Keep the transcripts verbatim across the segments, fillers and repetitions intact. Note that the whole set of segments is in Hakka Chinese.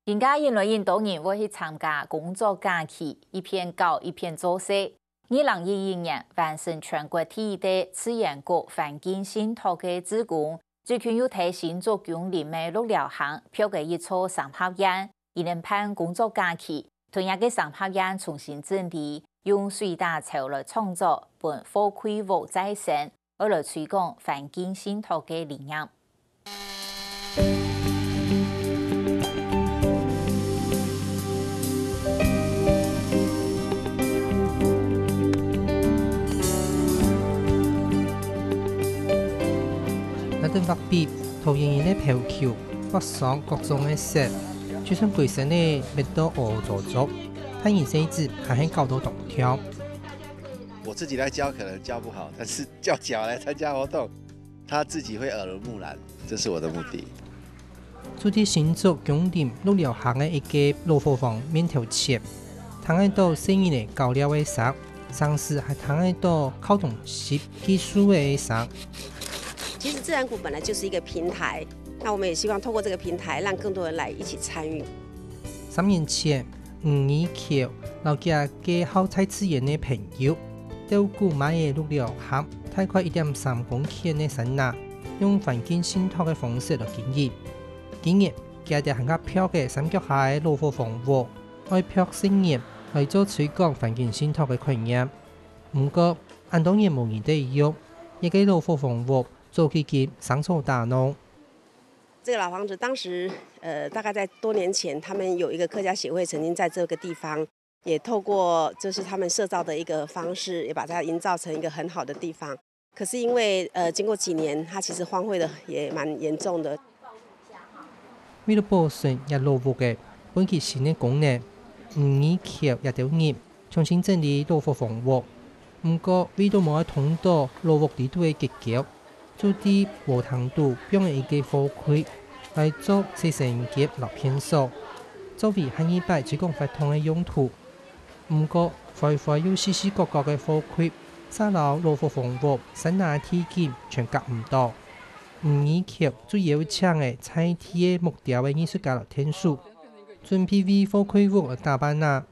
今下越來越多人會去參加工作假期，一片搞一片做事。二零一一年完成全國第一代自然國環境信託个志工，最近又在新竹芎林个鹿寮坑pluck个一座三合院，佢等辦工作假期，同樣个三合院重新整理，用水打樵來創作，分貨櫃屋再生， 愛來推廣環境信託个理念。拿等畫筆，塗圓圓个漂球，畫上各種个色，就算歸身个搣到烏糟糟，但佢細子還係搞到當暢。 我自己來教可能教不好，但是叫小孩來參加活動，他自己會耳濡目染，這是我的目的。住在新竹芎林鹿寮坑个一個老伙房面頭前，聽得到細人仔搞尞个聲，同時還聽得到敲東西、鋸樹仔个聲。其實自然館本來就是一個平台，那我們也希望透過這個平台，讓更多人來一起參與。三年前， 吳義喬摎厥个好大自然个朋友，鬥古買个鹿寮坑，大概一點三公頃个山林，用環境信託个方式來經營。今年，佢兜還較漂个山腳下个老伙房屋，愛漂四年來做推廣環境信託个概念。毋過，恁多年無人在用，這个老伙房屋早已經生草打攏。 這個老房子當時，呃，大概在多年前，他們有一個客家協會曾經在這個地方，也透過就是他們社造的一個方式，也把它營造成一個很好的地方。可是因為呃，經過幾年，它其實荒廢的也蠻嚴重的。為了保存這老屋仔，分佢新个功能，吳義喬這兜人 重新整理老伙房屋。毋過為著無愛通著老屋裡肚个結構，就在屋頂肚放了一個貨櫃，來做洗身間摎便所，作為下二擺推廣活動个用途。毋過，歪歪又四四角角个貨櫃，煞摎老伙房屋山林个地景全夾毋著。吳義喬就邀請了在地个木雕个藝術家摎𢯭手，準備為貨櫃屋來打扮啊。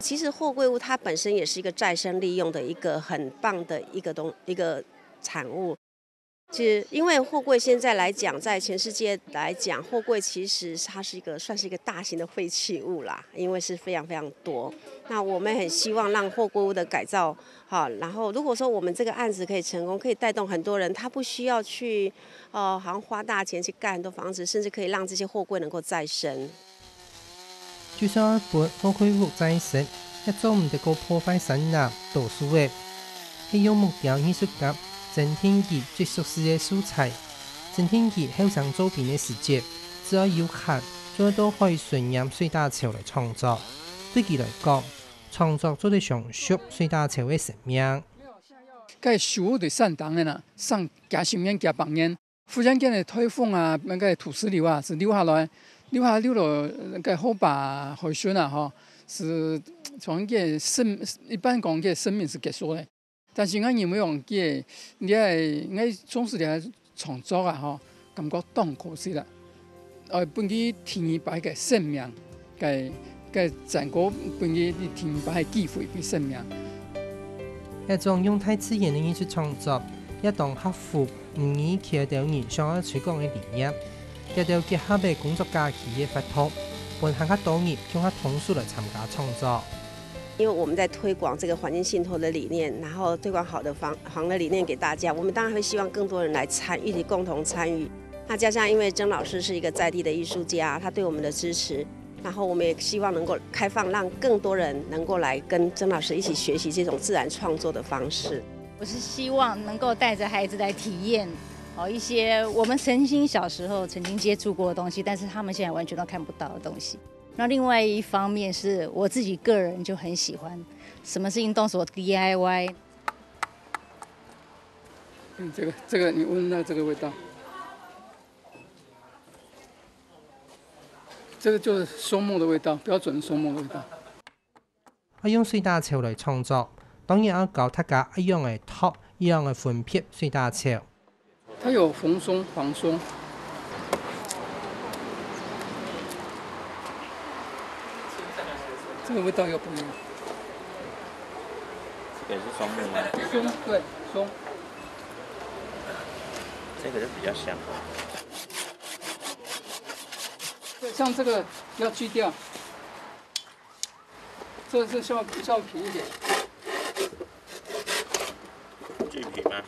其實貨櫃屋它本身也是一個再生利用的一個很棒的一個東一個產物。其實因為貨櫃現在來講，在全世界來講，貨櫃其實它是一個算是一個大型的廢棄物啦，因為是非常非常多。那我們很希望讓貨櫃屋的改造，好，然後如果說我們這個案子可以成功，可以帶動很多人，他不需要去，呃，好像花大錢去蓋很多房子，甚至可以讓這些貨櫃能夠再生。 就算愛分貨櫃屋再生，也做毋得過破壞山林、倒樹仔。係用木雕藝術家曾天怡最熟識个素材。曾天怡後生做兵个時節，只愛有閒，就愛到海脣拈水打樵來創作。對佢來講，創作做得相續水打樵个生命。該樹仔就散當个啦，散幾十年、幾百年。 忽然間个颱風啊，該个土石流啊，係流下來，流下流落該河壩、海脣啊，吼，係像个生，一般講个生命係結束个。但係𠊎認為講个，你愛，𠊎從事這創作啊，吼，感覺當可惜啦。呃，分佢第二擺个生命， 个个整個分佢第二擺个機會分生命。這種用大自然个藝術創作，也當合乎吳義喬兜人想愛推廣个理念。這兜結合个工作假期个活動，分還較多人共下動手來參加創作。因為我們在推廣這個環境信託的理念，然後推廣好的房房的理念給大家，我們當然會希望更多人來參與，一起共同參與。那加上因為曾老師是一個在地的藝術家，他對我們的支持， 然後我們也希望能夠開放，讓更多人能夠來跟曾老師一起學習這種自然創作的方式。我是希望能夠帶著孩子來體驗，哦，一些我們曾經小時候曾經接觸過的東西，但是他們現在完全都看不到的東西。那另外一方面是我自己個人就很喜歡，什麼事情都是我 D I Y。嗯，這個這個你聞那這個味道。 這個就是松木的味道，標準松木的味道。愛用水打樵來創作，當然愛教大家仰仔擇、仰仔分別水打樵。它有紅松、黃松。这个味道又不一样。这个是松木吗？松，对，松。这个就比较香。对，像这个要去掉，这个是稍微稍微平一点。巨皮吗？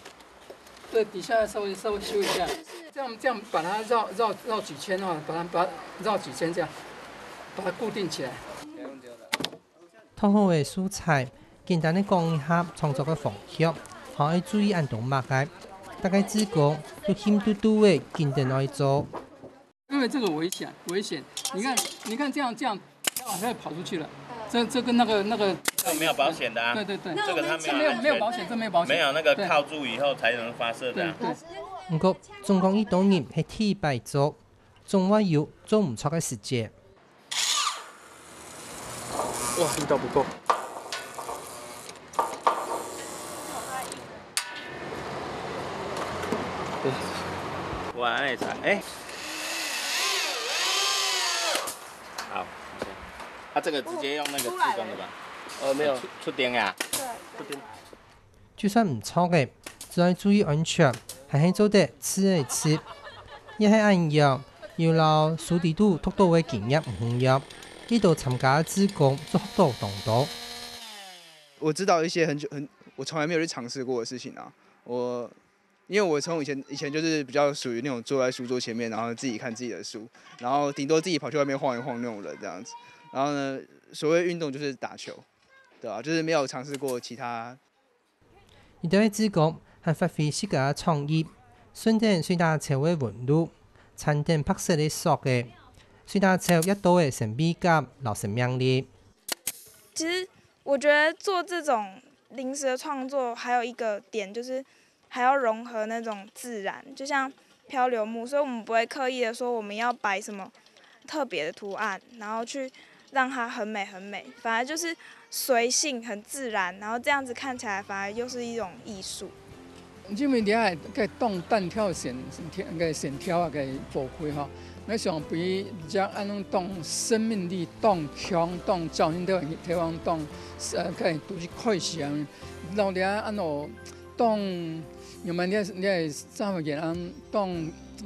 对，底下稍微稍微修一下，这样这样把它绕绕绕几圈哦，把它把它绕几圈这样，把它固定起来。擇好个素材，簡單个講一下創作个方向，還愛注意恁多麼个。大家志工都興嘟嘟个緊等愛做。因为这个危险危险，你看你看这样这样，它好像跑出去了，这这跟那个那个这没有保险的啊。对对对，这个它没有这没有没有保险，这没有保险，没有那个铐住以后才能发射的啊。对。毋過，總講一多人係第一擺做，總會有做毋著个時節。哇，力道不够。哇，那也长，哎。好，谢谢。他这个直接用那个自动的吧？呃，没有，触触点啊。不点。就算毋著个，只愛注意安全，還係做得試一試。也係恁樣，有摎手底肚托到个經驗毋共樣，一到參加志工就學到當多。我知道一些很久很我从来没有去尝试过的事情啊。我因为我从以前以前就是比较属于那种坐在书桌前面，然后自己看自己的书，然后顶多自己跑去外面晃一晃那种人这样子。然后呢，所谓运动就是打球，对吧、就是没有尝试过其他。一兜个志工還發揮自家个創意，順等水打樵个紋路，纏等白色个索仔，水打樵也多个神秘感摎生命力。其实我觉得做这种临时的创作，还有一个点就是还要融合那种自然，就像漂流木，所以我们不会刻意的说我们要摆什么特别的图案，然后去让它很美很美，反而就是随性、很自然，然后这样子看起来反而又是一种艺术。因为你还个当弹跳线个线条啊个部分吼，我想比较安尼当生命力当强、当照应到地方当呃个都是开心，然后你安尼当，因为你你三个人安当，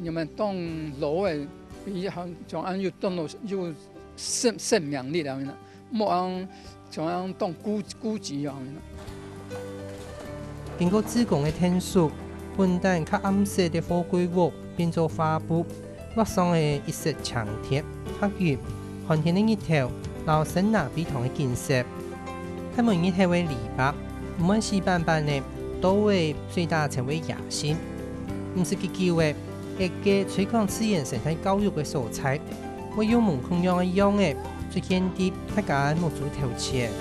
因为当老个，比好像安又当老又生生命力了呢，莫安像安当孤孤寂样呢。經過志工个𢯭手，本旦較暗色个貨櫃屋變做畫布，畫上个一色青天、黑雲、寒天个日頭，摎生拿飛糖个景色。大門日頭个籬笆，毋會死板板个，多个水打樵个野性。毋使幾久个，一个推廣自然生態教育个素材，會用無共樣个樣仔出現在大家个目珠頭前。